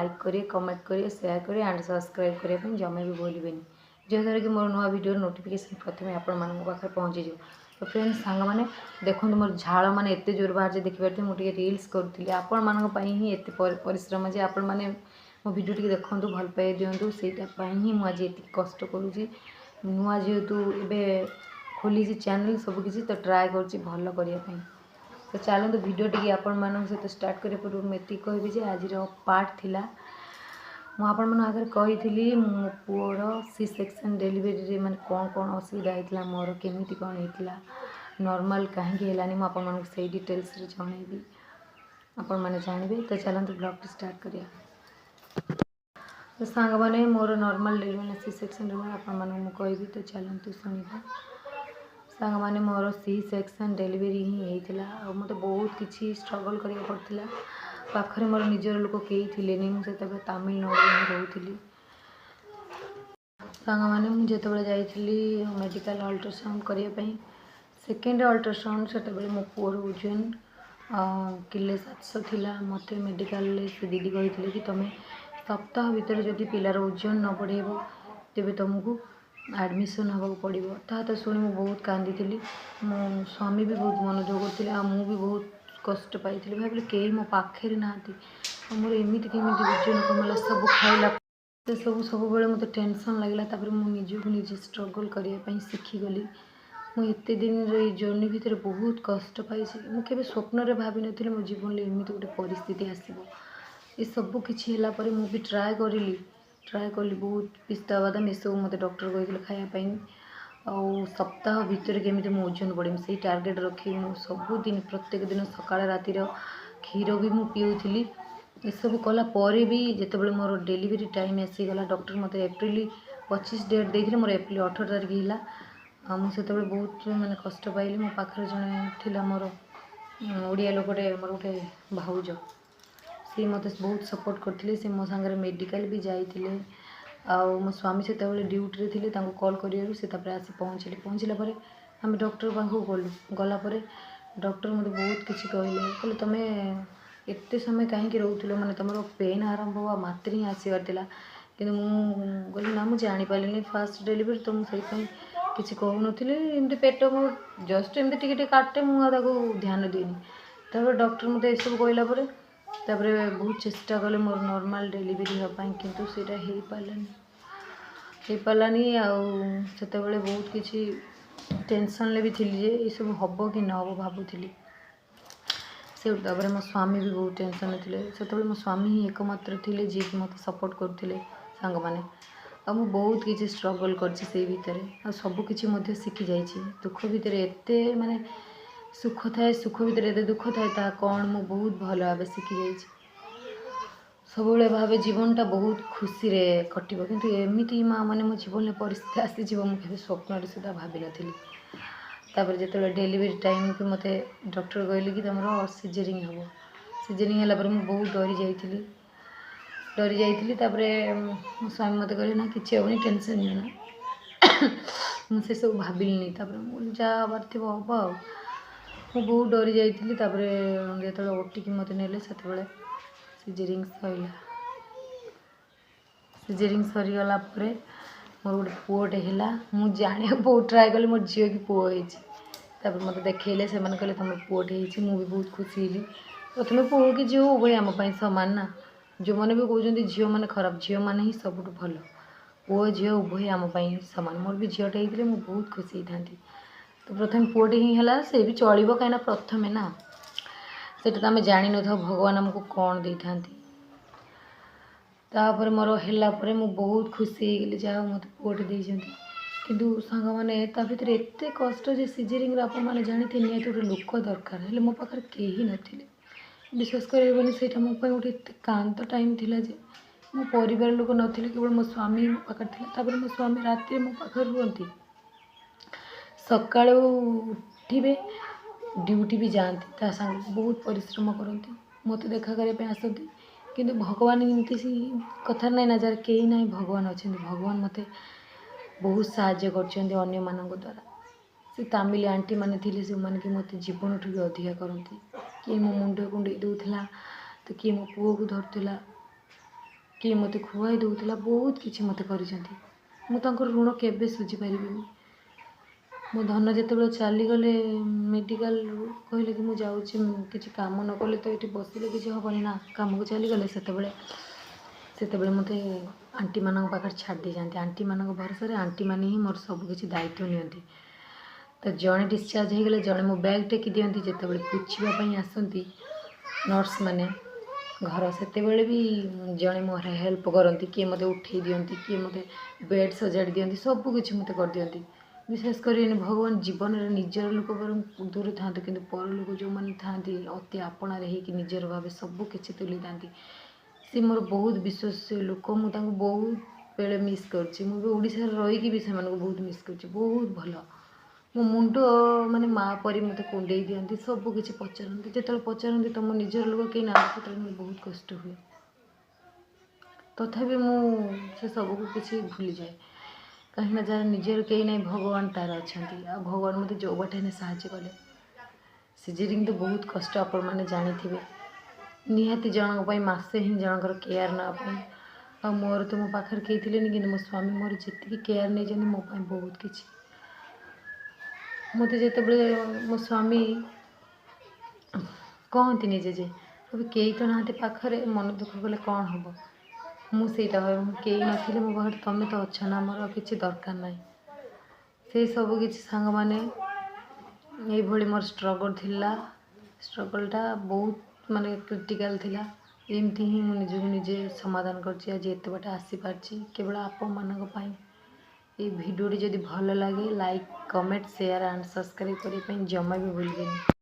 Like କରିବେ, comment କରିବେ, share କରିବେ ଆଣ୍ଡ ସବସ୍କ୍ରାଇବ୍ କରିବା ପାଇଁ ଜମା ବି ଭୁଲିବେନି, ଯାହାଦ୍ୱାରା କି ମୋର ନୂଆ ଭିଡ଼ିଓର ନୋଟିଫିକେସନ୍ ପ୍ରଥମେ ଆପଣମାନଙ୍କ ପାଖରେ ପହଞ୍ଚିଯିବ। ତ ଫ୍ରେଣ୍ଡସ୍, ସାଙ୍ଗମାନେ, ଦେଖନ୍ତୁ ମୋର ଝାଳ ମାନେ ଏତେ ଜୋର ବାହାରିଛି, ଦେଖିପାରୁଥିବେ। ମୁଁ ଟିକେ ରିଲ୍ସ କରୁଥିଲି। ଆପଣମାନଙ୍କ ପାଇଁ ହିଁ ଏତେ ପରିଶ୍ରମ ଯେ ଆପଣମାନେ ମୋ ଭିଡ଼ିଓ ଟିକେ ଦେଖନ୍ତୁ, ଭଲ ପାଇ ଦିଅନ୍ତୁ, ସେଇଟା ପାଇଁ ହିଁ ମୁଁ ଆଜି ଏତିକି କଷ୍ଟ କରୁଛି। ନୂଆ ଯେହେତୁ ଏବେ ଖୋଲିଛି ଚ୍ୟାନେଲ୍, ସବୁକିଛି ତ ଟ୍ରାଏ କରୁଛି ଭଲ କରିବା ପାଇଁ। ତ ଚାଲନ୍ତୁ, ଭିଡ଼ିଓ ଟିକେ ଆପଣମାନଙ୍କ ସହିତ ଷ୍ଟାର୍ଟ କରିବା ପୂର୍ବରୁ ମୁଁ ଏତିକି କହିବି ଯେ ଆଜିର ପାର୍ଟ ଥିଲା, ମୁଁ ଆପଣମାନଙ୍କ ଆଗରେ କହିଥିଲି ମୋ ପୁଅର ସି ସେକ୍ସନ୍ ଡେଲିଭରିରେ ମାନେ କ'ଣ କ'ଣ ଅସୁବିଧା ହେଇଥିଲା ମୋର, କେମିତି କ'ଣ ହେଇଥିଲା, ନର୍ମାଲ୍ କାହିଁକି ହେଲାନି, ମୁଁ ଆପଣମାନଙ୍କୁ ସେଇ ଡିଟେଲ୍ସରେ ଜଣେଇବି, ଆପଣମାନେ ଜାଣିବେ। ତ ଚାଲନ୍ତୁ, ବ୍ଲଗ୍ଟି ଷ୍ଟାର୍ଟ କରିବା। ତ ସାଙ୍ଗମାନେ, ମୋର ନର୍ମାଲ୍ ଡେଲିଭରି ନା ସି ସେକ୍ସନ୍ ଡେଲିଭରି, ଆପଣମାନଙ୍କୁ ମୁଁ କହିବି। ତ ଚାଲନ୍ତୁ ଶୁଣିବା। ସାଙ୍ଗମାନେ, ମୋର ସି ସେକ୍ସନ୍ ଡେଲିଭରି ହିଁ ହେଇଥିଲା ଆଉ ମୋତେ ବହୁତ କିଛି ଷ୍ଟ୍ରଗଲ୍ କରିବାକୁ ପଡ଼ିଥିଲା। ପାଖରେ ମୋର ନିଜର ଲୋକ କେହି ଥିଲେନି। ମୁଁ ସେତେବେଳେ ତାମିଲନାଡ଼ୁରେ ହିଁ ରହୁଥିଲି। ସାଙ୍ଗମାନେ, ମୁଁ ଯେତେବେଳେ ଯାଇଥିଲି ମେଡ଼ିକାଲ ଅଲ୍ଟ୍ରାସାଉଣ୍ଡ କରିବା ପାଇଁ, ସେକେଣ୍ଡ ଅଲ୍ଟ୍ରାସାଉଣ୍ଡ, ସେତେବେଳେ ମୋ ପୁଅର ଓଜନ 1 କିଲୋ 700 ଥିଲା। ମୋତେ ମେଡ଼ିକାଲରେ ସେ ଦିଦି କହିଥିଲେ କି ତୁମେ ସପ୍ତାହ ଭିତରେ ଯଦି ପିଲାର ଓଜନ ନ ବଢ଼େଇବ, ତେବେ ତୁମକୁ ଆଡ଼ମିସନ୍ ହେବାକୁ ପଡ଼ିବ। ତାହା ତ ଶୁଣି ମୁଁ ବହୁତ କାନ୍ଦିଥିଲି। ମୋ ସ୍ୱାମୀ ବି ବହୁତ ମନ ଦୁଃଖ କରୁଥିଲେ ଆଉ ମୁଁ ବି ବହୁତ କଷ୍ଟ ପାଇଥିଲି। ଭାବିଲି କେହି ମୋ ପାଖରେ ନାହାନ୍ତି ଆଉ ମୋର ଏମିତି କେମିତି ଓଜନ କମିଲା, ସବୁ ଖାଇଲା, ସେସବୁ ସବୁବେଳେ ମୋତେ ଟେନସନ୍ ଲାଗିଲା। ତାପରେ ମୁଁ ନିଜକୁ ନିଜେ ଷ୍ଟ୍ରଗଲ୍ କରିବା ପାଇଁ ଶିଖିଗଲି। ମୁଁ ଏତେ ଦିନର ଏଇ ଜର୍ଣ୍ଣି ଭିତରେ ବହୁତ କଷ୍ଟ ପାଇଛି। ମୁଁ କେବେ ସ୍ୱପ୍ନରେ ଭାବିନଥିଲି ମୋ ଜୀବନରେ ଏମିତି ଗୋଟେ ପରିସ୍ଥିତି ଆସିବ। ଏସବୁ କିଛି ହେଲା ପରେ ମୁଁ ବି ଟ୍ରାଏ କଲି ବହୁତ। ପିସ୍ତା ବାଦାମ ଏସବୁ ମୋତେ ଡକ୍ଟର କହିଥିଲେ ଖାଇବା ପାଇଁ। ଆଉ ସପ୍ତାହ ଭିତରେ କେମିତି ମୁଁ ଓଜନ ବଢ଼େଇବି, ସେଇ ଟାର୍ଗେଟ୍ ରଖି ମୁଁ ସବୁଦିନ, ପ୍ରତ୍ୟେକ ଦିନ ସକାଳ ରାତିର କ୍ଷୀର ବି ମୁଁ ପିଉଥିଲି। ଏସବୁ କଲା ପରେ ବି ଯେତେବେଳେ ମୋର ଡେଲିଭରି ଟାଇମ୍ ଆସିଗଲା, ଡକ୍ଟର ମୋତେ ଏପ୍ରିଲ 25 ଡେଟ୍ ଦେଇଥିଲେ, ମୋର ଏପ୍ରିଲ 18 ତାରିଖ ହେଲା। ଆଉ ମୁଁ ସେତେବେଳେ ବହୁତ ମାନେ କଷ୍ଟ ପାଇଲି। ମୋ ପାଖରେ ଜଣେ ଥିଲା ମୋର ଓଡ଼ିଆ ଲୋକଟେ, ମୋର ଗୋଟେ ଭାଉଜ। ସିଏ ମୋତେ ବହୁତ ସପୋର୍ଟ କରିଥିଲେ। ସେ ମୋ ସାଙ୍ଗରେ ମେଡ଼ିକାଲ ବି ଯାଇଥିଲେ। ଆଉ ମୋ ସ୍ୱାମୀ ସେତେବେଳେ ଡ୍ୟୁଟିରେ ଥିଲେ। ତାଙ୍କୁ କଲ୍ କରିବାରୁ ସେ ତାପରେ ଆସି ପହଞ୍ଚିଲେ। ପହଞ୍ଚିଲା ପରେ ଆମେ ଡକ୍ଟର ପାଖକୁ ଗଲୁ। ଗଲା ପରେ ଡକ୍ଟର ମୋତେ ବହୁତ କିଛି କହିଲେ। କହିଲେ, ତୁମେ ଏତେ ସମୟ କାହିଁକି ରହୁଥିଲ? ମାନେ ତୁମର ପେନ୍ ଆରମ୍ଭ ହେବା ମାତ୍ରେ ହିଁ ଆସିବାର ଥିଲା। କିନ୍ତୁ ମୁଁ କହିଲି, ନା, ମୁଁ ଜାଣିପାରିଲିନି, ଫାଷ୍ଟ ଡେଲିଭରି ତ, ମୁଁ ସେଇଥିପାଇଁ କିଛି କହୁନଥିଲି। ଏମିତି ପେଟ ମୋର ଜଷ୍ଟ ଏମିତି ଟିକେ ଟିକେ କାଟେ, ମୁଁ ଆଉ ତାକୁ ଧ୍ୟାନ ଦିଏନି। ତାପରେ ଡକ୍ଟର ମୋତେ ଏସବୁ କହିଲା ପରେ, ତାପରେ ବହୁତ ଚେଷ୍ଟା କଲେ ମୋର ନର୍ମାଲ୍ ଡେଲିଭରି ହେବା ପାଇଁ, କିନ୍ତୁ ସେଇଟା ହେଇପାରିଲାନି, ହେଇପାରିଲାନି। ଆଉ ସେତେବେଳେ ବହୁତ କିଛି ଟେନସନ୍ରେ ବି ଥିଲି ଯେ ଏସବୁ ହେବ କି ନ ହେବ ଭାବୁଥିଲି। ସେଇଠୁ ତାପରେ ମୋ ସ୍ୱାମୀ ବି ବହୁତ ଟେନସନ୍ରେ ଥିଲେ। ସେତେବେଳେ ମୋ ସ୍ୱାମୀ ହିଁ ଏକମାତ୍ର ଥିଲେ ଯିଏକି ମୋତେ ସପୋର୍ଟ କରୁଥିଲେ। ସାଙ୍ଗମାନେ, ଆଉ ମୁଁ ବହୁତ କିଛି ଷ୍ଟ୍ରଗଲ୍ କରିଛି ସେଇ ଭିତରେ ଆଉ ସବୁ କିଛି ମଧ୍ୟ ଶିଖିଯାଇଛି। ଦୁଃଖ ଭିତରେ ଏତେ ମାନେ ସୁଖ ଥାଏ, ସୁଖ ଭିତରେ ଏତେ ଦୁଃଖ ଥାଏ, ତାହା କ'ଣ ମୁଁ ବହୁତ ଭଲ ଭାବେ ଶିଖିଯାଇଛି। ସବୁବେଳେ ଭାବେ ଜୀବନଟା ବହୁତ ଖୁସିରେ କଟିବ, କିନ୍ତୁ ଏମିତି ମା ମାନେ ମୋ ଜୀବନରେ ପରିସ୍ଥିତି ଆସିଯିବ, ମୁଁ କେବେ ସ୍ୱପ୍ନରେ ସୁଦ୍ଧା ଭାବିନଥିଲି। ତାପରେ ଯେତେବେଳେ ଡେଲିଭରି ଟାଇମ୍କୁ ମୋତେ ଡକ୍ଟର କହିଲେ କି ତୁମର ସିଜରିଂ ହେବ। ସିଜରିଂ ହେଲା ପରେ ମୁଁ ବହୁତ ଡରି ଯାଇଥିଲି, ଡରି ଯାଇଥିଲି। ତାପରେ ମୋ ସ୍ୱାମୀ ମୋତେ କହିଲେ, ନା, କିଛି ହେବନି, ଟେନସନ୍ ନିଅନା। ମୁଁ ସେସବୁ ଭାବିଲିନି। ତାପରେ ମୁଁ କହିଲି, ଯାହା ହେବାର ଥିବ ହେବ। ଆଉ ମୁଁ ବହୁତ ଡରି ଯାଇଥିଲି। ତାପରେ ଯେତେବେଳେ ଓଟିକି ମୋତେ ନେଲେ, ସେତେବେଳେ ସିଜରିଂ ସରିଲା। ସିଜରିଂ ସରିଗଲା ପରେ ମୋର ଗୋଟେ ପୁଅଟେ ହେଲା। ମୁଁ ଜାଣିବାକୁ ବହୁତ ଟ୍ରାଏ କଲି ମୋର ଝିଅ କି ପୁଅ ହେଇଛି। ତାପରେ ମୋତେ ଦେଖେଇଲେ ସେମାନେ, କହିଲେ ତୁମର ପୁଅଟେ ହେଇଛି। ମୁଁ ବି ବହୁତ ଖୁସି ହେଲି। ପ୍ରଥମେ ପୁଅ କି ଝିଅ ଉଭୟ ଆମ ପାଇଁ ସମାନ ନା। ଯେଉଁମାନେ ବି କହୁଛନ୍ତି ଝିଅମାନେ ଖରାପ, ଝିଅମାନେ ହିଁ ସବୁଠୁ ଭଲ। ପୁଅ ଝିଅ ଉଭୟ ଆମ ପାଇଁ ସମାନ। ମୋର ବି ଝିଅଟେ ହେଇଥିଲେ ମୁଁ ବହୁତ ଖୁସି ହେଇଥାନ୍ତି। ତ ପ୍ରଥମେ ପୁଅଟେ ହିଁ ହେଲା, ସେ ବି ଚଳିବ, କାହିଁକିନା ପ୍ରଥମେ ନା, ସେଇଟା ତ ଆମେ ଜାଣିନଥାଉ ଭଗବାନ ଆମକୁ କ'ଣ ଦେଇଥାନ୍ତି। ତାପରେ ମୋର ହେଲା ପରେ ମୁଁ ବହୁତ ଖୁସି ହେଇଗଲି, ଯାହା ହଉ ମୋତେ ପୁଅଟେ ଦେଇଛନ୍ତି। କିନ୍ତୁ ସାଙ୍ଗମାନେ, ତା ଭିତରେ ଏତେ କଷ୍ଟ ଯେ ସିଜରିଂରେ ଆପଣମାନେ ଜାଣିଥିବେ, ନିହାତି ଗୋଟେ ଲୋକ ଦରକାର। ହେଲେ ମୋ ପାଖରେ କେହି ନଥିଲେ। ବିଶ୍ୱାସ କରିହେବନି, ସେଇଟା ମୋ ପାଇଁ ଗୋଟେ ଏତେ କାନ୍ଦ ଟାଇମ୍ ଥିଲା ଯେ ମୋ ପରିବାର ଲୋକ ନଥିଲେ, କେବଳ ମୋ ସ୍ୱାମୀ ମୋ ପାଖରେ ଥିଲା। ତାପରେ ମୋ ସ୍ୱାମୀ ରାତିରେ ମୋ ପାଖରେ ରୁହନ୍ତି, ସକାଳୁ ଉଠିବେ, ଡ୍ୟୁଟି ବି ଯାଆନ୍ତି। ତା ସାଙ୍ଗକୁ ବହୁତ ପରିଶ୍ରମ କରନ୍ତି, ମୋତେ ଦେଖା କରିବା ପାଇଁ ଆସନ୍ତି। କିନ୍ତୁ ଭଗବାନ ଏମିତି କଥା ନାହିଁ ନା, ଯାହାର କେହି ନାହିଁ ଭଗବାନ ଅଛନ୍ତି। ଭଗବାନ ମୋତେ ବହୁତ ସାହାଯ୍ୟ କରିଛନ୍ତି ଅନ୍ୟମାନଙ୍କ ଦ୍ୱାରା। ସେ ତାମିଲ ଆଣ୍ଟି ମାନେ ଥିଲେ, ସେମାନେ କି ମୋତେ ଜୀବନଠୁ ବି ଅଧିକା କରନ୍ତି। କିଏ ମୋ ମୁଣ୍ଡ କୁଣ୍ଡେଇ ଦେଉଥିଲା ତ କିଏ ମୋ ପୁଅକୁ ଧରୁଥିଲା। କିଏ ମୋତେ ଖୁଆଇ ଦେଉଥିଲା, ବହୁତ କିଛି ମୋତେ କରିଛନ୍ତି। ମୁଁ ତାଙ୍କର ଋଣ କେବେ ଶୁଝିପାରିବିନି। ମୋ ଧନ ଯେତେବେଳେ ଚାଲିଗଲେ ମେଡ଼ିକାଲରୁ, କହିଲେ କି ମୁଁ ଯାଉଛି, କିଛି କାମ ନ କଲେ ତ ଏଠି ବସିଲେ କିଛି ହେବନି ନା, କାମକୁ ଚାଲିଗଲେ। ସେତେବେଳେ ମୋତେ ଆଣ୍ଟିମାନଙ୍କ ପାଖରେ ଛାଡ଼ି ଦେଇଯାଆନ୍ତି। ଆଣ୍ଟିମାନଙ୍କ ଭରସାରେ ଆଣ୍ଟିମାନେ ହିଁ ମୋର ସବୁକିଛି ଦାୟିତ୍ୱ ନିଅନ୍ତି। ତ ଜଣେ ଡିସଚାର୍ଜ ହେଇଗଲେ ଜଣେ ମୋ ବ୍ୟାଗ୍ ଟେକି ଦିଅନ୍ତି। ଯେତେବେଳେ ପୋଛିବା ପାଇଁ ଆସନ୍ତି ନର୍ସମାନେ ଘର, ସେତେବେଳେ ବି ଜଣେ ମୋର ହେଲ୍ପ କରନ୍ତି। କିଏ ମୋତେ ଉଠେଇ ଦିଅନ୍ତି, କିଏ ମୋତେ ବେଡ଼୍ ସଜାଡ଼ି ଦିଅନ୍ତି, ସବୁକିଛି ମୋତେ କରିଦିଅନ୍ତି। ବିଶ୍ୱାସ କରିବେନି, ଭଗବାନ ଜୀବନରେ ନିଜର ଲୋକ ବରଂ ଦୂରେ ଥାଆନ୍ତୁ, କିନ୍ତୁ ପର ଲୋକ ଯେଉଁମାନେ ଥାଆନ୍ତି, ଅତି ଆପଣାରେ ହେଇକି ନିଜର ଭାବେ ସବୁ କିଛି ତୁଲେଇଥାନ୍ତି। ସେ ମୋର ବହୁତ ବିଶ୍ୱସ୍ତ ଲୋକ। ମୁଁ ତାଙ୍କୁ ବହୁତ ବେଳେ ମିସ୍ କରୁଛି। ମୁଁ ବି ଓଡ଼ିଶାରେ ରହିକି ବି ସେମାନଙ୍କୁ ବହୁତ ମିସ୍ କରୁଛି। ବହୁତ ଭଲ। ମୋ ମୁଣ୍ଡ ମାନେ ମା' ପରି ମୋତେ କୁଣ୍ଡେଇ ଦିଅନ୍ତି, ସବୁ କିଛି ପଚାରନ୍ତି। ଯେତେବେଳେ ପଚାରନ୍ତି ତୁମ ନିଜର ଲୋକ କେହି ନାହାନ୍ତି, ସେତେବେଳେ ମୋର ବହୁତ କଷ୍ଟ ହୁଏ। ତଥାପି ମୁଁ ସେ ସବୁକୁ କିଛି ଭୁଲିଯାଏ, କାହିଁକିନା ଯାହାର ନିଜର କେହି ନାହିଁ, ଭଗବାନ ତାର ଅଛନ୍ତି। ଆଉ ଭଗବାନ ମୋତେ ଯେଉଁ ବାଟେ ହେଲେ ସାହାଯ୍ୟ କଲେ। ସିଜରିଂ ତ ବହୁତ କଷ୍ଟ, ଆପଣମାନେ ଜାଣିଥିବେ ନିହାତି। ଜଣଙ୍କ ପାଇଁ ମାସେ ହିଁ ଜଣଙ୍କର କେୟାର ନେବା ପାଇଁ, ଆଉ ମୋର ତ ମୋ ପାଖରେ କେହି ଥିଲେନି, କିନ୍ତୁ ମୋ ସ୍ୱାମୀ ମୋର ଯେତିକି କେୟାର ନେଇଛନ୍ତି ମୋ ପାଇଁ, ବହୁତ କିଛି। ମୋତେ ଯେତେବେଳେ ମୋ ସ୍ୱାମୀ କହନ୍ତି ନିଜେ ଯେ ଏବେ କେହି ତ ନାହାନ୍ତି ପାଖରେ, ମନ ଦୁଃଖ କଲେ କ'ଣ ହେବ? ମୁଁ ସେଇଟା ଭାବେ, ମୁଁ କେହି ନଥିଲେ ମୋ ପାଖରେ ତୁମେ ତ ଅଛ ନା, ମୋର ଆଉ କିଛି ଦରକାର ନାହିଁ। ସେଇ ସବୁ କିଛି ସାଙ୍ଗମାନେ, ଏଇଭଳି ମୋର ଷ୍ଟ୍ରଗଲ୍ ଥିଲା। ଷ୍ଟ୍ରଗଲ୍ଟା ବହୁତ ମାନେ କ୍ରିଟିକାଲ୍ ଥିଲା। ଏମିତି ହିଁ ମୁଁ ନିଜକୁ ନିଜେ ସମାଧାନ କରିଛି। ଆଜି ଏତେ ବାଟ ଆସିପାରିଛି କେବଳ ଆପଣମାନଙ୍କ ପାଇଁ। ଏଇ ଭିଡ଼ିଓଟି ଯଦି ଭଲ ଲାଗେ, like, comment, share and subscribe କରିବା ପାଇଁ ଜମା ବି ଭୁଲିବେନି।